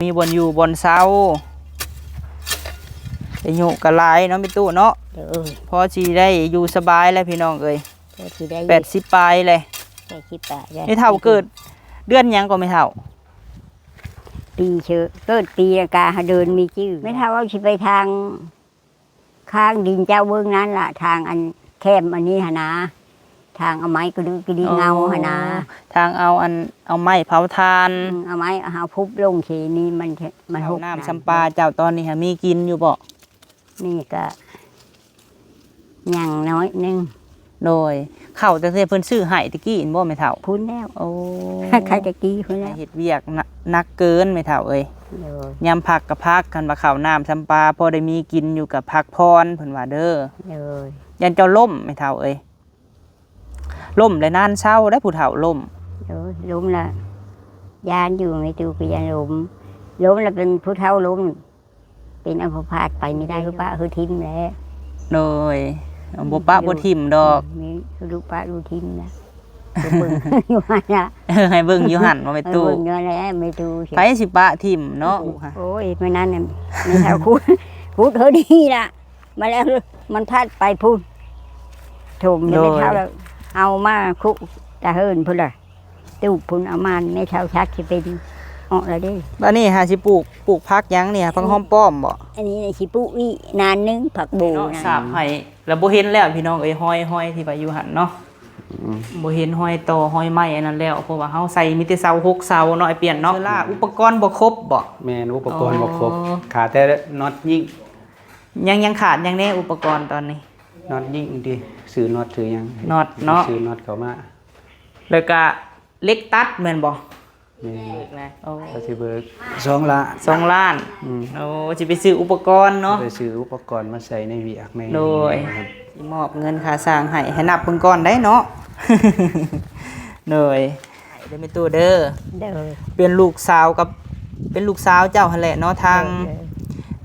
ມີບ່ອນຢູ່ບ່ອນເຊົາ. ອາຍຸກໍຫຼາຍເນາະແມ່ຕູ້ເນາະ. ໂດຍ. ພໍຊິໄດ້ຢູ່ສະບາຍແລ້ວພີ່ນ້ອງເອີຍ. ພໍຊິໄດ້ ແປດສິບປາຍແລ້ວ. ແປດສິບປາຍແລ້ວ. ແມ່ເຖົ້າເກີດເດືອນຫຍັງກໍແມ່ເຖົ້າ? ປີເຊີ ເກີດປີລະກາ ເດີນມີຈື່. ແມ່ເຖົ້າເອົາຊິໄປທາງ ຂ້າງດິນເຈົ້າເບິ່ງນັ້ນລະ ທາງອັນແຄມອັນນີ້ຫັ້ນນາ ທາງເອົາໄມ້ກະດຸກະດິເງົາຫັ້ນນາ. ອໍ ທາງເອົາອັນ ເອົາໄມ້ເຜົາຖ່ານ. ອືມ ເອົາໄມ້ເຮົາພຸບລົງຊີ້ນີ້ ມັນ ມັນຫົກ. ເຂົ້ານ້ຳຊຳປາເຈົ້າຕອນນີ້ຫາມີກິນຢູ່ບໍ່? ນີ້ກະຍັງໜ້ອຍໜຶ່ງ. ໂດຍ. ເຂົ້າຕັ້ງແຕ່ເພິ່ນຊື້ໃຫ້ຕະກີ້ຫັ້ນບໍ່ແມ່ເຖົ້າ? ພຸ້ນແລ້ວ. ໂອ້ ຂາຍຕະກີ້ພຸ້ນແລ້ວ. ເຮັດວຽກໜ- ໜັກເກີນແມ່ເຖົ້າເອີຍ. ໂດຍ. ຍາມພັກກະພັກ ຄັນວ່າເຂົ້ານ້ຳຊຳປາພໍໄດ້ມີກິນຢູ່ກະພັກຜ່ອນ ເພິ່ນວ່າເດີ. ໂດຍ. ຢ້ານເຈົ້າລົ້ມແມ່ເຖົ້າເອີຍ. ລົ້ມແລ້ວນານເຊົາໄດ໋ ຜູ້ເຖົ້າລົ້ມ. ໂດຍ. ລົ້ມລະຢ້ານຢູ່ ແມ່ຕູ້ກໍຢ້ານລົ້ມ. ລົ້ມລະເປັນຜູ້ເຖົ້າລົ້ມ ເປັນອັມພະພາດໄປບໍ່ໄດ້ ຄືປະຄືຖິ້ມແຫຼະ. ໂດຍ. ບໍ່ປະບໍ່ຖິ້ມດອກ. ແມ່ນ ຄືລູກປະລູກຖິ້ມນະ. ເບິ່ງຢູ່ຫັ້ນນະ. ເອີ ໃຫ້ເບິ່ງຢູ່ຫັ້ນບໍ່ແມ່ຕູ້? ເບິ່ງຢູ່ຫັ້ນແຫຼະແມ່ຕູ້. ໃຜຊິປະຖິ້ມເນາະ. ໂອ້ຍ ມື້ນັ້ນນະ ແມ່ເຖົ້າຂຸດ ຂຸດເຮີນີ້ລະ ມາແລ້ວ ມັນພັດໄປພຸ້ນ ຖົມ. ໂດຍ. ແມ່ເຖົ້າເອົາມາຄຸຕະເຫີນພຸ້ນລະ. ຕູບພຸ້ນ ເອົາມາ ແມ່ເຖົ້າຊັກຊິເປັນອອກແລ້ວເດ້. ບາດນີ້ຫາຊິປູກ ປູກຜັກຫຍັງນີ້? ຜັກຫອມປ້ອມບໍ່? ອັນນີ້ຊິປູກອີກນານໜຶ່ງ ຜັກໂບນະ. ສາບໃຫ້ລະບໍ່ເຫັນແລ້ວພີ່ນ້ອງເອີຍ ຮອຍ ຮອຍທີ່ວ່າຢູ່ຫັ້ນເນາະ. ອືມ ບໍ່ເຫັນຮອຍຕໍຮອຍໄມ້ອັນນັ້ນແລ້ວ ເພາະວ່າເຮົາໃສ່ມີແຕ່ເສົາຫົກເສົາເນາະ ອ້າຍປ່ຽນເນາະ. ເວລາອຸປະກອນບໍ່ຄົບບໍ່? ແມ່ນ ອຸປະກອນບໍ່ຄົບ. ອໍ ຂາດແຕ່ນັອດຍິງ. ຍັງ ຍັງຂາດຫຍັງແດ່ອຸປະກອນຕອນນີ້? ນັອດຍິງຕິ ຊື້ນັອດຊື້ຫຍັງ. ນັອດເນາະ ຊື້ນັອດເຂົ້າມາ. ແລ້ວກະ ເຫຼັກຕັດແມ່ນບໍ່? ແມ່ນ. ໂອ້ ກໍຊິເບີກສອງລ້ານ. ສອງລ້ານ. ອືມ ໂອ້ ຊິໄປຊື້ອຸປະກອນເນາະ ໄປຊື້ອຸປະກອນມາໃສ່ໃນວຽກໃນ. ໂດຍ. ຊິມອບເງິນຄ່າສ້າງໃຫ້ ໃຫ້ນັບເບິ່ງກ່ອນໄດ໋ເນາະ. ໂດຍ. ເດີແມ່ຕູ້ເດີ. ໂດຍ. ເປັນລູກສາວກັບ ເປັນລູກສາວເຈົ້າຫັ້ນແຫຼະເນາະ ທາງ ໂດຍ ໂດຍ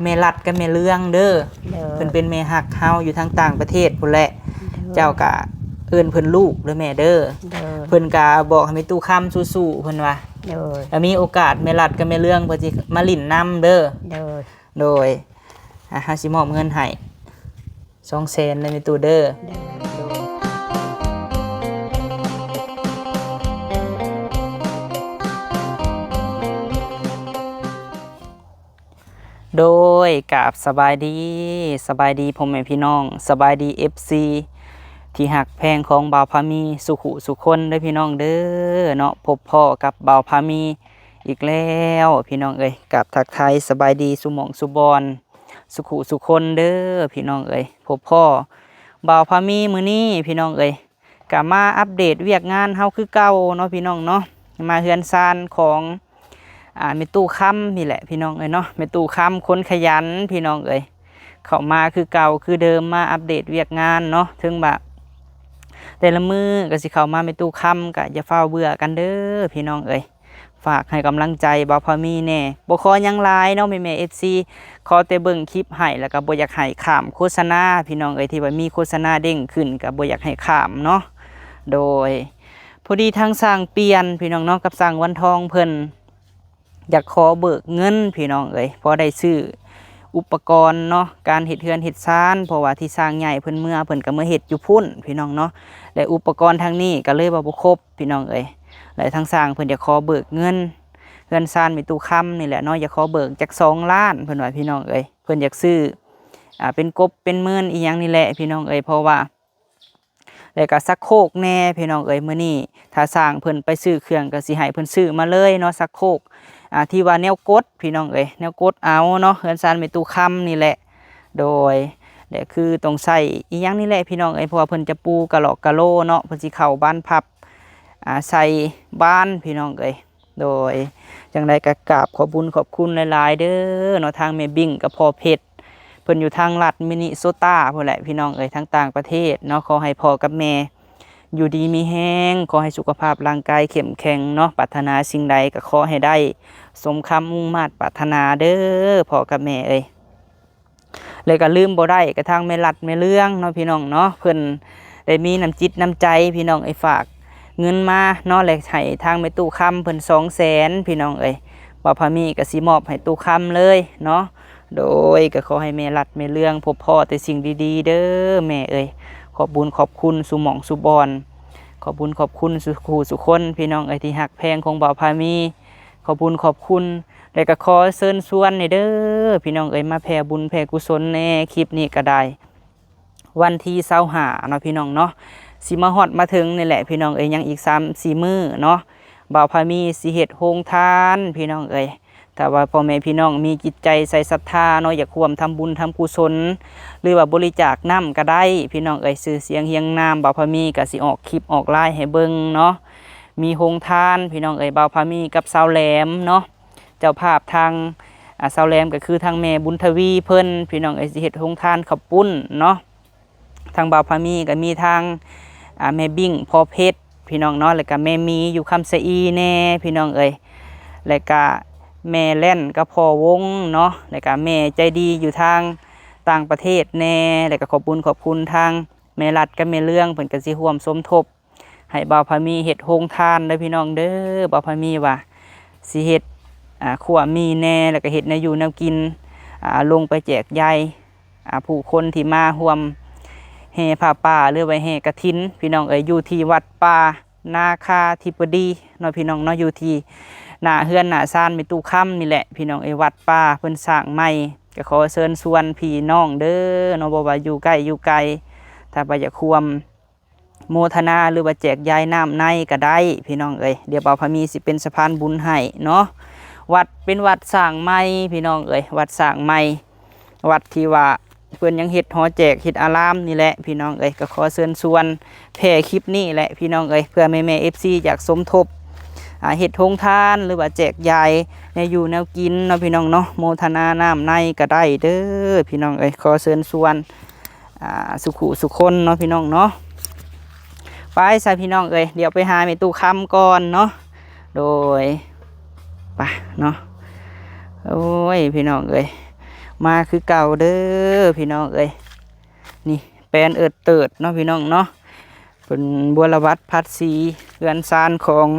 ແມ່ລັດກັບແມ່ເລື່ອງເດີ. ໂດຍ. ເພິ່ນເປັນແມ່ຮັກເຮົາຢູ່ທາງຕ່າງປະເທດພຸ້ນແຫຼະ. ໂດຍ. ເຈົ້າກະເອີ້ນເພິ່ນລູກເດີແມ່ເດີ. ໂດຍ. ເພິ່ນກະບອກໃຫ້ແມ່ຕູ້ຄຳສູ້ໆ ເພິ່ນວ່າ. ໂດຍ. ຖ້າມີໂອກາດແມ່ລັດກັບແມ່ເລື່ອງເພິ່ນຊິມາຫຼິ້ນນຳເດີ. ໂດຍ. ໂດຍ. ອ່ະ ເຮົາຊິມອບເງິນໃຫ້ ສອງແສນເດີແມ່ຕູ້ເດີ. ໂດຍ ກາບສະບາຍດີ ສະບາຍດີພໍ່ແມ່ພີ່ນ້ອງ ສະບາຍດີ ເອັຟຊີ ທີ່ຮັກແພງຂອງບ່າວພາມີ ສູ່ຜູ້ສູ່ຄົນເດີພີ່ນ້ອງເດີເນາະ. ພົບພໍ້ກັບບ່າວພາມີອີກແລ້ວພີ່ນ້ອງເອີຍ. ກາບທັກທາຍສະບາຍດີສູ່ໝ່ອງສູ່ບ່ອນ ສູ່ຜູ້ສູ່ຄົນເດີພີ່ນ້ອງເອີຍ. ພົບພໍ້ບ່າວພາມີມື້ນີ້ພີ່ນ້ອງເອີຍ ກະມາອັບເດດວຽກງານເຮົາຄືເກົ່າເນາະພີ່ນ້ອງເນາະ. ມາເຮືອນຊານຂອງ ອ່າ ແມ່ຕູ້ຄຳນີ້ແຫຼະພີ່ນ້ອງເອີຍເນາະ. ແມ່ຕູ້ຄຳຄົນຂະຫຍັນພີ່ນ້ອງເອີຍ ເຂົ້າມາຄືເກົ່າຄືເດີມ ມາອັບເດດວຽກງານເນາະ. ເຖິງວ່າແຕ່ລະມື້ກໍຊິເຂົ້າມາ ແມ່ຕູ້ຄຳກໍຢ່າຟ້າວເບື່ອກັນເດີພີ່ນ້ອງເອີຍ. ຝາກໃຫ້ກຳລັງໃຈບ່າວພາມີແດ່. ບໍ່ຂໍຫຍັງຫຼາຍເນາະແມ່ໆ ເອັຟຊີ ຂໍແຕ່ເບິ່ງຄລິບໃຫ້ ແລ້ວກໍບໍ່ຢາກໃຫ້ຂ້າມໂຄສະນາພີ່ນ້ອງເອີຍ. ທີ່ວ່າມີໂຄສະນາເດ້ງຂຶ້ນກໍບໍ່ຢາກໃຫ້ຂ້າມເນາະ. ໂດຍ. ພໍດີທາງຊ່າງປ່ຽນພີ່ນ້ອງເນາະ ກັບຊ່າງວັນທອງເພິ່ນຢາກຂໍເບີກເງິນພີ່ນ້ອງເອີຍ ພໍໄດ້ຊື້ອຸປະກອນເນາະ ການເຮັດເຮືອນເຮັດຊານ ເພາະວ່າທີ່ຊ່າງໃຫຍ່ເພິ່ນເມືອ ເພິ່ນກໍເມືອເຮັດຢູ່ພຸ້ນພີ່ນ້ອງເນາະ. ແລະ ອຸປະກອນທາງນີ້ກໍເລີຍວ່າບໍ່ຄົບພີ່ນ້ອງເອີຍ. ແລະ ທາງຊ່າງເພິ່ນຢາກຂໍເບີກເງິນເຮືອນຊານແມ່ຕູ້ຄຳນີ້ແຫຼະເນາະ ຢາກຂໍເບີກຈັກສອງລ້ານ ເພິ່ນວ່າພີ່ນ້ອງເອີຍ. ເພິ່ນຢາກຊື້ ອ່າ ເປັນກົບເປັນເມີນອີ່ຫຍັງນີ້ແຫຼະພີ່ນ້ອງເອີຍ ເພາະວ່າ ແລ້ວກໍຊັກໂຄກແດ່ພີ່ນ້ອງເອີຍ. ມື້ນີ້ຖ້າຊ່າງເພິ່ນໄປຊື້ເຄື່ອງ ກໍຊິໃຫ້ເພິ່ນຊື້ມາເລີຍເນາະ ຊັກໂຄກ ອ່າ ທີ່ວ່າແນວກົດພີ່ນ້ອງເອີຍ ແນວກົດເອົາເນາະ ເຮືອນຊານແມ່ຕູ້ຄຳນີ້ແຫຼະ. ໂດຍ. ແລະ ຄືຕ້ອງໃຊ້ອີ່ຫຍັງນີ້ແຫຼະພີ່ນ້ອງເອີຍ ເພາະວ່າເພິ່ນຈະປູກະຫຼອກກະໂຫຼເນາະ ເພິ່ນຊິເຂົ້າບານພັບ ອ່າ ໃສ່ບານພີ່ນ້ອງເອີຍ. ໂດຍ. ຈັ່ງໃດກໍກາບຂອບບຸນຂອບຄຸນຫຼາຍໆເດີເນາະ ທາງແມ່ບິ້ງກັບພໍ່ເພັດ ເພິ່ນຢູ່ທາງລັດມິນິໂຊຕາພຸ້ນແຫຼະພີ່ນ້ອງເອີຍ ທາງຕ່າງປະເທດເນາະ. ຂໍໃຫ້ພໍ່ກັບແມ່ຢູ່ດີມີແຮງ ຂໍໃຫ້ສຸຂະພາບຮ່າງກາຍເຂັ້ມແຂງເນາະ ປາດຖະໜາສິ່ງໃດກໍຂໍໃຫ້ໄດ້ສົມຄຳມຸ່ງມາດປາດຖະໜາເດີພໍ່ກັບແມ່ເອີຍ. ແລ້ວກໍລືມບໍ່ໄດ້ ກະທັ່ງແມ່ລັດແມ່ເລື່ອງເນາະພີ່ນ້ອງເນາະ ເພິ່ນໄດ້ມີນ້ຳຈິດນ້ຳໃຈພີ່ນ້ອງເອີຍ ຝາກເງິນມາເນາະ ແລະ ໃຫ້ທາງແມ່ຕູ້ຄຳເພິ່ນສອງແສນພີ່ນ້ອງເອີຍ. ບ່າວພາມີກໍຊິມອບໃຫ້ຕູ້ຄຳເລີຍເນາະ. ໂດຍ ກໍຂໍໃຫ້ແມ່ລັດແມ່ເລື່ອງພົບພໍ້ແຕ່ສິ່ງດີໆເດີແມ່ເອີຍ. ຂອບບຸນຂອບຄຸນສູ່ໝ່ອງສູ່ບ່ອນ, ຂອບບຸນຂອບຄຸນສູ່ຄູ່ສູ່ຄົນ ພີ່ນ້ອງເອີຍ ທີ່ຮັກແພງຂອງບ່າວພາມີ. ຂອບບຸນຂອບຄຸນ ແລະກໍຂໍເຊີນຊວນແດ່ເດີ ພີ່ນ້ອງເອີຍ ມາແຜ່ບຸນແຜ່ກຸສົນແດ່. ຄລິບນີ້ກໍໄດ້ ວັນທີຊາວຫ້າເນາະ ພີ່ນ້ອງເນາະ, ຊິມາຮອດມາເຖິງນີ້ແຫຼະ ພີ່ນ້ອງເອີຍ, ຍັງອີກສາມສີ່ມື້ເນາະ. ບ່າວພາມີຊິເຮັດໂຮງທານ ພີ່ນ້ອງເອີຍ. ຖ້າວ່າພໍ່ແມ່ພີ່ນ້ອງມີຈິດໃຈໃສ່ສັດທາເນາະ, ຢາກຮ່ວມທຳບຸນທຳກຸສົນ ຫຼືວ່າບໍລິຈາກນ້ຳກໍໄດ້ ພີ່ນ້ອງເອີຍ. ຊື່ສຽງຮຽງນາມບ່າວພາມີກໍຊິອອກຄລິບອອກລາຍໃຫ້ເບິ່ງເນາະ. ມີໂຮງທານ ພີ່ນ້ອງເອີຍ, ບ່າວພາມີກັບສາວແຫຼມເນາະ ເຈົ້າພາບທາງ ອາ ສາວແຫຼມກໍຄືທາງແມ່ບຸນທະວີເພິ່ນ ພີ່ນ້ອງເອີຍ, ຊິເຮັດໂຮງທານເຂົ້າປຸ້ນເນາະ. ທາງບ່າວພາມີກໍມີທາງ ອາ ແມ່ບິ້ງພໍ່ເພັດ ພີ່ນ້ອງເນາະ, ແລ້ວກໍແມ່ໝີຢູ່ຄຳສະອີແດ່ ພີ່ນ້ອງເອີຍ, ແລ້ວກໍແມ່ແລ່ນກັບພໍ່ວົງເນາະ, ແລ້ວກໍແມ່ໃຈດີຢູ່ທາງຕ່າງປະເທດແດ່. ແລ້ວກໍຂອບບຸນຂອບຄຸນທາງແມ່ລັດກັບແມ່ເລື່ອງ ເພິ່ນກໍຊິຮ່ວມສົມທົບ ໃຫ້ບ່າວພາມີເຮັດໂຮງທານເດີພີ່ນ້ອງເດີ. ບ່າວພາມີວ່າຊິເຮັດ ອາ ຂົ້ວໝີ່ແດ່ ແລ້ວກໍເຮັດແນວຢູ່ແນວກິນ ອາ ລົງໄປແຈກຢາຍ ອາ ຜູ້ຄົນທີ່ມາຮ່ວມແຫ່ຜ້າປ່າ ຫຼືວ່າແຫ່ກະຖິນ ພີ່ນ້ອງເອີຍ, ຢູ່ທີ່ວັດປ່ານາຄາທິບໍດີເນາະ ພີ່ນ້ອງເນາະ, ຢູ່ທີ່ໜ້າເຮືອນໜ້າຊານແມ່ຕູ້ຄຳນີ້ແຫຼະ ພີ່ນ້ອງເອີຍ. ວັດປ່າເພິ່ນສ້າງໃໝ່ ກໍຂໍເຊີນຊວນພີ່ນ້ອງເດີເນາະ, ບໍ່ວ່າຢູ່ໃກ້ຢູ່ໄກ ຖ້າວ່າຢາກຮ່ວມ ໂມທະນາ ຫຼືວ່າແຈກຢາຍນ້ຳໃນກໍໄດ້ ພີ່ນ້ອງເອີຍ. ດຽວບ່າວພາມີຊິເປັນສະພານບຸນໃຫ້ເນາະ. ວັດເປັນວັດສ້າງໃໝ່ ພີ່ນ້ອງເອີຍ, ວັດສ້າງໃໝ່, ວັດທີ່ວ່າເພິ່ນຍັງເຮັດຫໍແຈກເຮັດອາລາມນີ້ແຫຼະ ພີ່ນ້ອງເອີຍ. ກໍຂໍເຊີນຊວນແຜ່ຄລິບນີ້ແຫຼະ ພີ່ນ້ອງເອີຍ, ເພື່ອແມ່ໆເອັຟຊີຢາກສົມທົບ ອາ ເຮັດໂຮງທານ ຫຼືວ່າແຈກຢາຍແນວຢູ່ແນວກິນເນາະ ພີ່ນ້ອງເນາະ, ໂມທະນານ້ຳໃນກໍໄດ້ເດີ ພີ່ນ້ອງເອີຍ. ຂໍເຊີນຊວນ ອ່າ ສູ່ຄູ່ສູ່ຄົນເນາະ ພີ່ນ້ອງເນາະ. ໄປຊະ ພີ່ນ້ອງເອີຍ, ດຽວໄປຫາແມ່ຕູ້ຄຳກ່ອນເນາະ. ໂດຍ ໄປເນາະ. ໂອ້ຍ ພີ່ນ້ອງເອີຍ, ມາຄືເກົ່າເດີ ພີ່ນ້ອງເອີຍ. ນີ້ແປນເອີດເຕີດເນາະ ພີ່ນ້ອງເນາະ. ເປັນບົວລະວັດຜັດສີເຮືອນຊານຂອງ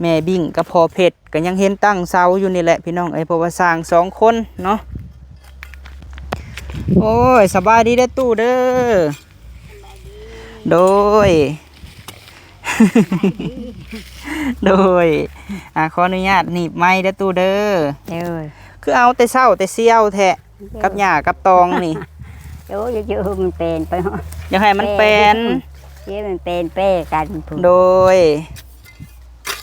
ແມ່ບິ້ງກັບພໍ່ເພັດ ກໍຍັງເຫັນຕັ້ງເສົາຢູ່ນີ້ແຫຼະ ພີ່ນ້ອງເອີຍ, ເພາະວ່າສ້າງສອງຄົນເນາະ. ໂອ້ຍ ສະບາຍດີເດີຕູ້ເດີ. ໂດຍ ໂດຍ ອາ ຂໍອະນຸຍາດໜີບໄມເດີຕູ້ເດີ. ໂດຍ ຄືເອົາແຕ່ເຊົ້າແຕ່ຊຽວແທ້ ກັບຫຍ້າກັບຕອງນີ້. ໂອ້ຍ ຢູ່ໆມັນແປນໄປເນາະ, ຢາກໃຫ້ມັນແປນ ແປນ ເຈົ້າ ມັນແປນແປກັນພຸ້ນ. ໂດຍ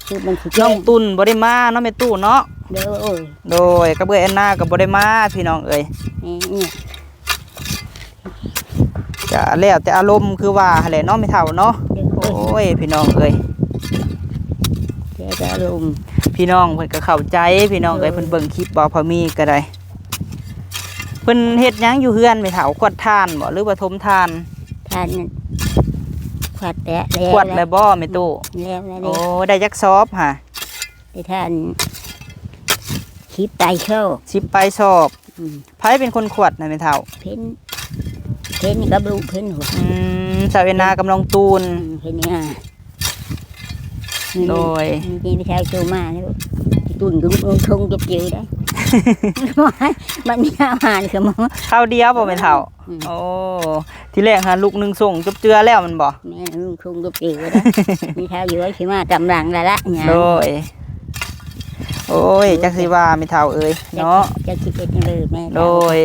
ຄືມັນຊິແປນ. ນ້ອງຕຸ່ນບໍ່ໄດ້ມາເນາະແມ່ຕູ້ເນາະ. ໂດຍ ໂດຍ ກັບເອື້ອຍແອນນາກໍບໍ່ໄດ້ມາ ພີ່ນ້ອງເອີຍ. ນີ້ ກະແລ້ວແຕ່ອາລົມຄືວ່າຫັ້ນແຫຼະເນາະ ແມ່ເຖົ້າເນາະ. ໂອ້ຍ ພີ່ນ້ອງເອີຍ ແລ້ວແຕ່ອາລົມ. ພີ່ນ້ອງເພິ່ນກໍເຂົ້າໃຈ ພີ່ນ້ອງເອີຍ. ໂດຍ ເພິ່ນເບິ່ງຄລິບບ່າວພາມີກໍໄດ້. ເພິ່ນເຮັດຫຍັງຢູ່ເຮືອນແມ່ເຖົ້າ? ຂວດຖ່ານບໍ່ ຫຼືວ່າຖົມຖ່ານ? ຖ່ານ ຂວດແລ້ວ ຂວດແລ້ວບໍ່ແມ່ຕູ້? ແລ້ວແລ້ວ. ໂອ້ ໄດ້ຈັກສອບຫະ? ໄດ້ຖ່ານສິບປາຍສອບ. ສິບປາຍສອບ. ອືມ ໃຜເປັນຄົນຂວດນະແມ່ເຖົ້າ? ເພັນ ເພັນກັບລູກເພັນ. ອືມ ສາວແອນນາກັບນ້ອງຕູນ. ອືມ ເພັນນີ້. ໂດຍ ມີແຕ່ເຊົ້າໂຕມາແລ້ວ ຕູນກໍລົງທົງຈັບຈິວໄດ້. ມັນມີອາຫານຄືໝໍ ເຂົ້າດຽວບໍ່ແມ່ເຖົ້າ? ອືມ ໂອ້ ທີແລກຫາລູກໜຶ່ງສົ່ງຈົບເຈືອແລ້ວແມ່ນບໍ່? ແມ່ນ ລຸງຄົງກໍເປີດ ມີເທົ່າຢູ່ ຊິມາຕາມຫຼັງລະລະຫຍັງ. ໂດຍ ໂອ້ຍ ໂດຍ ຈັກຊິວ່າແມ່ເຖົ້າເອີຍເນາະ. ຈັກຊິເຮັດຫຍັງເລີຍແມ່ເຖົ້າ. ໂດຍ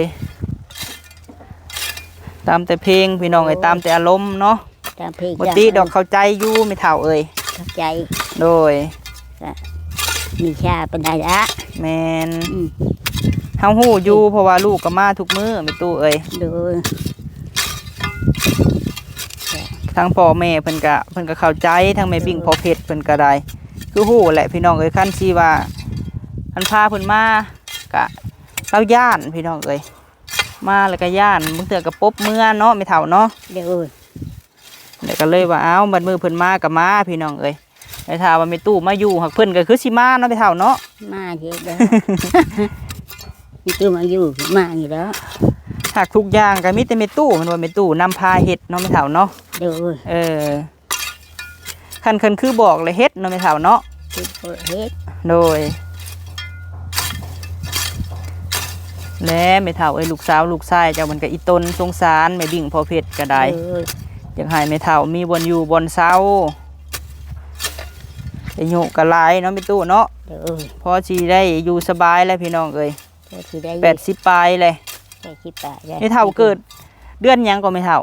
ຕາມແຕ່ເພງພີ່ນ້ອງເອີຍ. ໂດຍ ຕາມແຕ່ອາລົມເນາະ. ຕາມເພງ ບໍ່ຕິດອກ ເຂົ້າໃຈຢູ່ແມ່ເຖົ້າເອີຍ. ເຂົ້າໃຈ. ໂດຍ ກະມີຊາປານໃດລະ. ແມ່ນ ອືມ ເຮົາຮູ້ຢູ່ ເພາະວ່າລູກກໍມາທຸກມື້ແມ່ຕູ້ເອີຍ. ໂດຍ ທາງພໍ່ແມ່ເພິ່ນກະ ເພິ່ນກະເຂົ້າໃຈ ທາງແມ່ ໂດຍ ບິ້ງພໍ່ເພັດເພິ່ນກະໄດ້ ຄືຮູ້ແຫຼະພີ່ນ້ອງເອີຍ. ຄັນຊິວ່າອັນພາເພິ່ນມາກະ ລາວຢ້ານພີ່ນ້ອງເອີຍ ມາແລ້ວກະຢ້ານ ບາງເທື່ອກະປົບເມືອເນາະແມ່ເຖົ້າເນາະ. ໂດຍ ແລ້ວກໍເລີຍວ່າ ເອົ້າ ບັດມື້ເພິ່ນມາກໍມາພີ່ນ້ອງເອີຍ. ແຕ່ຖ້າວ່າແມ່ຕູ້ມາຢູ່ ຫາກເພິ່ນກໍຄືຊິມາເນາະແມ່ເຖົ້າເນາະ. ມາເດ້ ແມ່ຕູ້ມາຢູ່ ມາຢູ່ແລ້ວ. ຫາກທຸກຢ່າງກໍມີແຕ່ແມ່ຕູ້ ແມ່ນບໍ່ ແມ່ຕູ້ນຳພາເຮັດເນາະແມ່ເຖົ້າເນາະ. ໂດຍ ເອີ ຄັນ ຄັນຄືບອກແລ້ວເຮັດເນາະແມ່ເຖົ້າເນາະ. ເຮັດ ເຮັດ. ໂດຍ ແລະແມ່ເຖົ້າເອີຍ ລູກສາວລູກຊາຍເຈົ້າມັນກໍອີ່ຕົນ ສົງສານແມ່ບິ້ງພໍ່ເພັດກໍໄດ້ ເອີ ຢາກໃຫ້ແມ່ເຖົ້າມີບ່ອນຢູ່ບ່ອນເຊົາ ອາຍຸກໍຫຼາຍເນາະແມ່ຕູ້ເນາະ ເອີ ພໍຊິໄດ້ຢູ່ສະບາຍແລ້ວພີ່ນ້ອງເອີຍ ພໍຊິໄດ້ຢູ່ ແປດສິບປາຍແລ້ວ ແປດສິບປາຍແລ້ວ ແມ່ເຖົ້າເກີດເດືອນຫຍັງກໍແມ່ເຖົ້າ?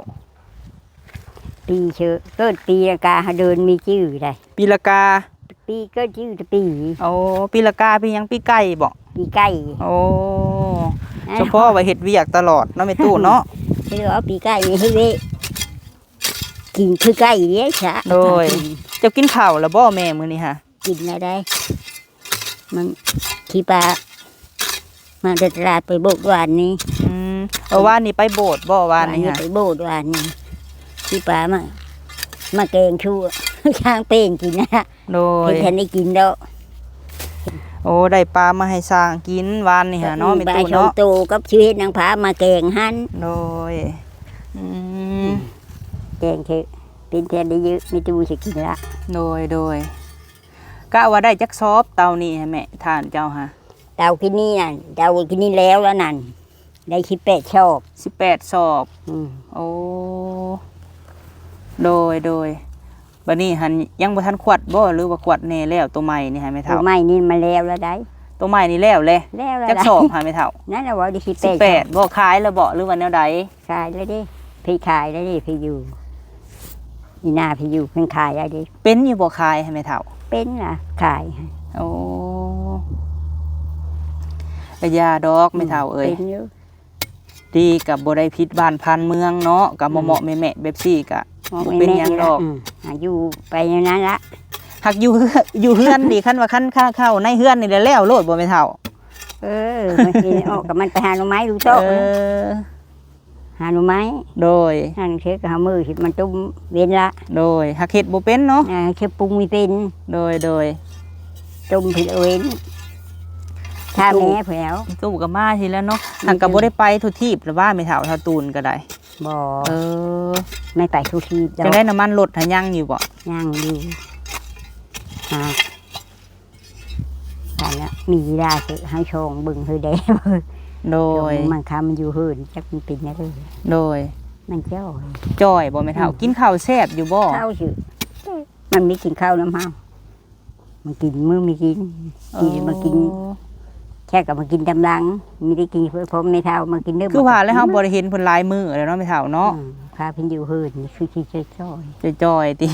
ປີເຊີ ເກີດປີລະກາ ຫາເດີນມີຈື່ໄດ໋ ປີລະກາ ປີເກີດຈື່ແຕ່ປີ ໂອ້ ປີລະກາ ປີຫຍັງ? ປີໄກ່ບໍ? ປີໄກ່ ໂອ້ ສະເພາະວ່າເຮັດວຽກຕະຫຼອດເນາະແມ່ຕູ້ເນາະ ຄືເອົາປີໄກ່ນີ້ເຮັດວຽກ ກິນຄືໄກ່ເດ້ຊະ ໂດຍ ເຈົ້າກິນເຂົ້າແລ້ວບໍ່ແມ່ມື້ນີ້ຫາ? ກິນແລ້ວໄດ໋ ມັນຂີ້ປາ ມາແຕ່ຕະຫຼາດໄປໂບດວານນີ້ ອືມ ເອົາວານນີ້ໄປໂບດບໍ່? ວານນີ້ຫາ ໄປໂບດວານນີ້ ຊື້ປາມາ ມາແກງຊົ່ວ ຊ້າງເປັນກິນນະ ໂດຍ ເຮັດໃຫ້ໄດ້ກິນດອກ ໂອ້ ໄດ້ປາມາໃຫ້ຊ້າງກິນວານນີ້ຫາເນາະ ອືມ ແມ່ຕູ້ເນາະ ປາສອງໂຕກັບຊີວິດນາງພາມາແກງຫັ້ນ ໂດຍ ອືມ ແກງເຖາະ ເປັນແຜ່ນໄດ້ເຍອະ ແມ່ຕູ້ຊິກິນລະ ໂດຍ ໂດຍ ກະວ່າໄດ້ຈັກສອບເຕົານີ້ແມ່ ທ່ານເຈົ້າຫາ? ເຕົາກິນນີ້ນັ້ນ ເຕົາກິນນີ້ແລ້ວລະນັ້ນ ໄດ້ສິບແປດສອບ ສິບແປດສອບ ອືມ ໂອ້ ໂດຍ ໂດຍ ບັດນີ້ຫັ້ນຍັງບໍ່ທັນຂວັດບໍ່ ຫຼືວ່າຂວັດແດ່ແລ້ວ? ໂຕໃໝ່ນີ້ຫາແມ່ເຖົ້າ ໂຕໃໝ່ນີ້ມັນແລ້ວລະໄດ໋ ໂຕໃໝ່ນີ້ແລ້ວແລະ ແລ້ວລະ ຈັກສອບຫາແມ່ເຖົ້າ? ນັ້ນລະວ່າໄດ້ສິບແປດ ສິບແປດ ບໍ່ ຂາຍລະບໍ່ ຫຼືວ່າແນວໃດ? ຂາຍແລ້ວເດ້ ເພິ່ນຂາຍແລ້ວເດ້ ເພິ່ນຢູ່ ອີ່ໜ້າເພິ່ນຢູ່ ເພິ່ນຂາຍແລ້ວເດ້ ເປັນຢູ່ບໍ່ຂາຍໃຫ້ແມ່ເຖົ້າ? ເປັນລະ ຂາຍ ໂອ້ ກະຢ່າດອກແມ່ເຖົ້າເອີຍ ເປັນຢູ່ ດີ ກະບໍ່ໄດ້ຜິດບ້ານຜ່ານເມືອງເນາະ ກະເໝາະໆແມະໆແບບຊີ້ກະບໍ່ເປັນຫຍັງດອກ ອືມ ຢູ່ໄປແນວນັ້ນລະ ຫາກຢູ່ ຢູ່ເຮືອນນີ້ ຄັນວ່າຄັນເຂົ້າໃນເຮືອນນີ້ແລ້ວໂລດບໍ່ແມ່ເຖົ້າ? ເອີ ມັນຊິອອກ ກະມັນໄປຫາໜໍ່ໄມ້ຢູ່ໂຕະ ເອີ ຫາໜໍ່ໄມ້ ໂດຍ ຫາໜັງສືກະຫາມື້ຊິມາຕົ້ມເວັນລະ ໂດຍ ຫາກເຮັດບໍ່ເປັນເນາະ ເອີ ເຮັດປຸງບໍ່ເປັນ ໂດຍ ໂດຍ ຕົ້ມເພິ່ນເອົາເວັນ ຖ້າແມ່ແຜວຕູ້ກະມາຊິແລ້ວເນາະ ຫາກກະບໍ່ໄດ້ໄປທົ່ວທີບລະວ່າແມ່ເຖົ້າ ເຖົ້າຕູນກະໄດ້ ບໍ່ ເອີ ແມ່ໄປທຸກທີດດອກ ຈັ່ງໃດ ນ້ຳມັນລົດຫາຍັງຢູ່ບໍ່? ຍັງຢູ່ ຫາ ໄປລະ ມີເວລາເທື່ອໃຫ້ຊ່ອງເບິ່ງເຮີແດ່ ໂດຍ ມັນຄຳຢູ່ເຮີນຈັກມັນເປັນແນວໃດ ໂດຍ ມັນຈ່ອຍ ຈ່ອຍບໍ່ແມ່ເຖົ້າ? ອືມ ກິນເຂົ້າແຊບຢູ່ບໍ່? ເຂົ້າຊື່ ມັນມີກິນເຂົ້ານຳເຮົາ ມາກິນມື້ມີກິນ ໂອ້ ກິນມາກິນ ແຂກກະມາກິນຕາມຫຼັງ ມີແຕ່ກິນເພື່ອພໍ່ແມ່ເຖົ້າມາກິນເດີ ຄືວ່າແລ້ວເຮົາບໍ່ໄດ້ເຫັນເພິ່ນຫຼາຍມື້ແລ້ວເນາະແມ່ເຖົ້າເນາະ ອືມ ພາເພິ່ນຢູ່ເຮີນຄືຊິຈ່ອຍໆ ຈ່ອຍໆຕິ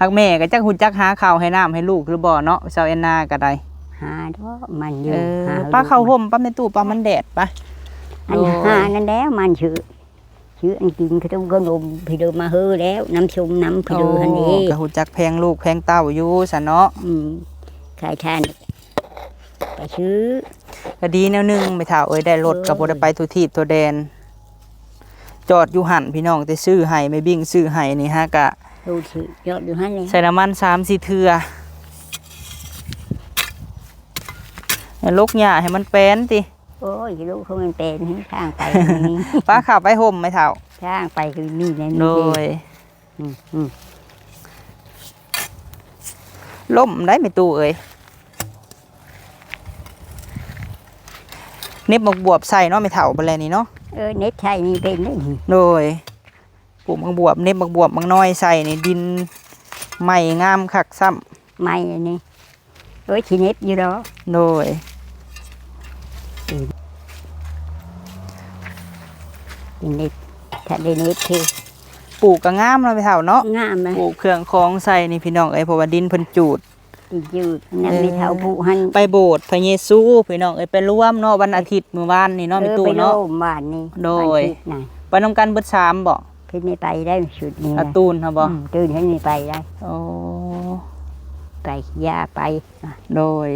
ຫາກແມ່ກະຈັກຮູ້ຈັກຫາເຂົ້າໃຫ້ນ້ຳໃຫ້ລູກຫຼືບໍ່ເນາະ ສາວແອນນາກະໄດ້ ຫາດອກມັນຢູ່ ເອີ ຫາ ປະເຂົ້າຮົ່ມ ປະແມ່ຕູ້ ປະມັນແດດ ປະ ອັນ ໂດຍ ຫານັ້ນແລ້ວມັນຊື່ ຊື້ອັນກິນຂະໜົມຂະໜົມ ພີ່ເດີມາເຮີແລ້ວ ນ້ຳສົ້ມນ້ຳພີ່ເດີຫັ້ນເດ້ ໂອ້ ກະຮູ້ຈັກແພງລູກແພງເຕົ້າຢູ່ຊັ້ນເນາະ ອືມ ຂາຍທານ ໄປຊື້ ກະດີແນວໜຶ່ງແມ່ເຖົ້າເອີຍ ໄດ້ລົດ ເອີ ກະບໍ່ໄດ້ໄປທົ່ວທີບທົ່ວແດນ ຈອດຢູ່ຫັ້ນພີ່ນ້ອງ ແຕ່ຊື້ໃຫ້ ແມ່ບິ້ງຊື້ໃຫ້ນີ້ຫາກະ ໂດຍ ຈອດຢູ່ຫັ້ນແຫຼະ ໃສ່ນ້ຳມັນສາມສີ່ເທື່ອ ຫຼົກຫຍ້າໃຫ້ມັນແປນຕິ ໂອ້ຍ ລູກເຂົາມັນເປັນທາງໄປ ປາເຂົ້າໄປຮົ່ມແມ່ເຖົ້າ ທາງໄປກໍມີແນວນີ້ ໂດຍ ອືມ ອືມ ລົ້ມໄດ໋ແມ່ຕູ້ເອີຍ ເໜັບໝາກບວບໃສ່ເນາະແມ່ເຖົ້າ ບັດແລະນີ້ເນາະ ເອີ ເໜັບໃສ່ນີ້ເປັນໄດ໋ນີ້ ໂດຍ ປູກໝາກບວບ ເໜັບໝາກບວບໝາກນ້ອຍໃສ່ນີ້ ດິນໃໝ່ງາມຄັກຊ້ຳ ໃໝ່ອັນນີ້ ໂອ້ຍ ຊິເໜັບຢູ່ດອກ ໂດຍ ອືມ ຊິເໜັບ ຖ້າໄດ້ເໜັບຄື ປູກກະງາມເນາະແມ່ເຖົ້າເນາະ ງາມນະ ປູກເຄື່ອງຂອງໃສ່ນີ້ພີ່ນ້ອງເອີຍ ເພາະວ່າດິນເພິ່ນຈູດ ຕິດຢູ່ນຳ ເອີ ແມ່ເຖົ້າຜູ້ຫັ້ນ ໄປໂບດພະເຢຊູພີ່ນ້ອງເອີຍ ໄປລວມເນາະ ວັນອາທິດມື້ວານນີ້ເນາະ ເອີ ແມ່ຕູ້ເນາະ ໄປລວມວານນີ້ ໂດຍ ວັນອາທິດນະ ໄປນຳກັນເບິດສາມບໍ່? ເພິ່ນໄດ້ໄປໄດ້ຊຸດນີ້ ອາຕູນຫັ້ນບໍ່? ອືມ ຕູນເພິ່ນໄດ້ໄປໄດ້ ໂອ້ ໄປ ຢ່າໄປ ໂດຍ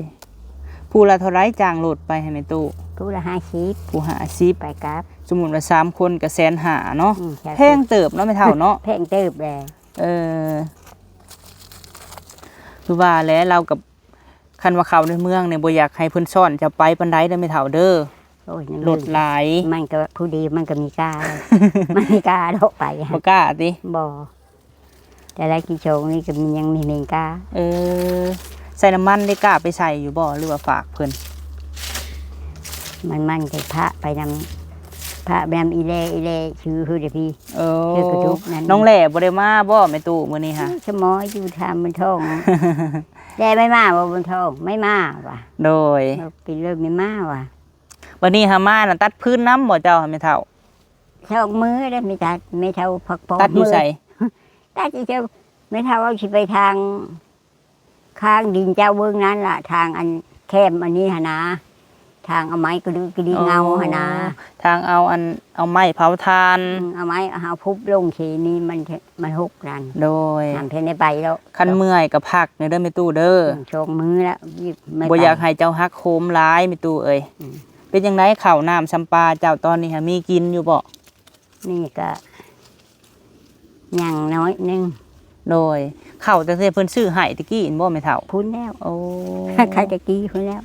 ຜູ້ລະເທົ່າໃດຈ້າງລົດໄປໃຫ້ແມ່ຕູ້? ຜູ້ລະຫ້າສິບ ຜູ້ຫ້າສິບ ໄປກັບ ສົມມຸດວ່າສາມຄົນກະແສນຫ້າເນາະ ອືມ ແພງເຕີບເນາະແມ່ເຖົ້າເນາະ ແພງເຕີບແຫຼະ ເອີ ຄືວ່າແຫຼະ ລາວກັບ ຄັນວ່າເຂົ້າໃນເມືອງນີ້ບໍ່ຢາກໃຫ້ເພິ່ນຊ້ອນເຈົ້າໄປປານໃດເດີແມ່ເຖົ້າເດີ ໂອ້ຍ ລົດຫຼາຍ ມັນກະຜູ້ດີມັນກະມີກ້າ ມັນມີກ້າດອກໄປ ບໍ່ກ້າຕິ ບໍ່ ແຕ່ລະກິໂຈງນີ້ກະມີ ຍັງມີແຮງກ້າ ເອີ ໃສ່ນ້ຳມັນໄດ້ກ້າໄປໃສ່ຢູ່ບໍ່ ຫຼືວ່າຝາກເພິ່ນ? ມັນ ມັນແຕ່ພະໄປນຳ ພະນຳອີແລ ອີແລຊື່ຄືເດພີ້. ໂອ້ ເທື່ອກະດູກນັ້ນ ນ້ອງແຫຼບໍ່ໄດ້ມາບໍ່ແມ່ຕູ້ມື້ນີ້ຫະ? ສະໝໍຢູ່ຖາມເບິ່ງທ້ອງ ແລໄມ່ມາບໍ່ເບິ່ງທ້ອງ? ໄມ່ມາວ່າ. ໂດຍ ເປັນເລີຍໄມ່ມາວ່າ. ບັດນີ້ຫາມານະ ຕັດຟືນນຳບໍ່ເຈົ້າຫະແມ່ເຖົ້າ? ສອງມື້ແລ້ວ ແມ່ຕັດ ແມ່ເຖົ້າພັກຜ່ອນ. ຕັດຢູ່ໃສ? ຕັດຢູ່ເຈົ້າ ແມ່ເຖົ້າເອົາຊິໄປທາງ ຂ້າງດິນເຈົ້າເບິ່ງນັ້ນລະ ທາງອັນແຄມອັນນີ້ຫັ້ນນາ ທາງເອົາໄມ້ກະດືກະດີເງົາຫັ້ນນາ. ອໍ ທາງເອົາອັນ ເອົາໄມ້ເຜົາຖ່ານ. ອືມ ເອົາໄມ້ເຮົາພຸບລົງເຂນີ້ ມັນ ມັນຫົກນັ້ນ. ໂດຍ ນຳເພິ່ນໄດ້ໄປແລ້ວ. ຄັນເມື່ອຍກະພັກແດ່ເດີແມ່ຕູ້ເດີ. ອືມ ສອງມື້ແລ້ວ ບໍ່ຢາກໃຫ້ເຈົ້າຫັກໂຫມຫຼາຍແມ່ຕູ້ເອີຍ. ອືມ ເປັນຈັ່ງໃດເຂົ້ານ້ຳຊຳປາເຈົ້າ ຕອນນີ້ຫາມີກິນຢູ່ບໍ່? ນີ້ກະຍັງໜ້ອຍໜຶ່ງ. ໂດຍ ເຂົ້າຕັ້ງແຕ່ເພິ່ນຊື້ໃຫ້ແຕ່ກີ້ຫັ້ນບໍ່ແມ່ເຖົ້າ? ພຸ້ນແລ້ວ. ໂອ້ ຂາຍແຕ່ກີ້ພຸ້ນແລ້ວ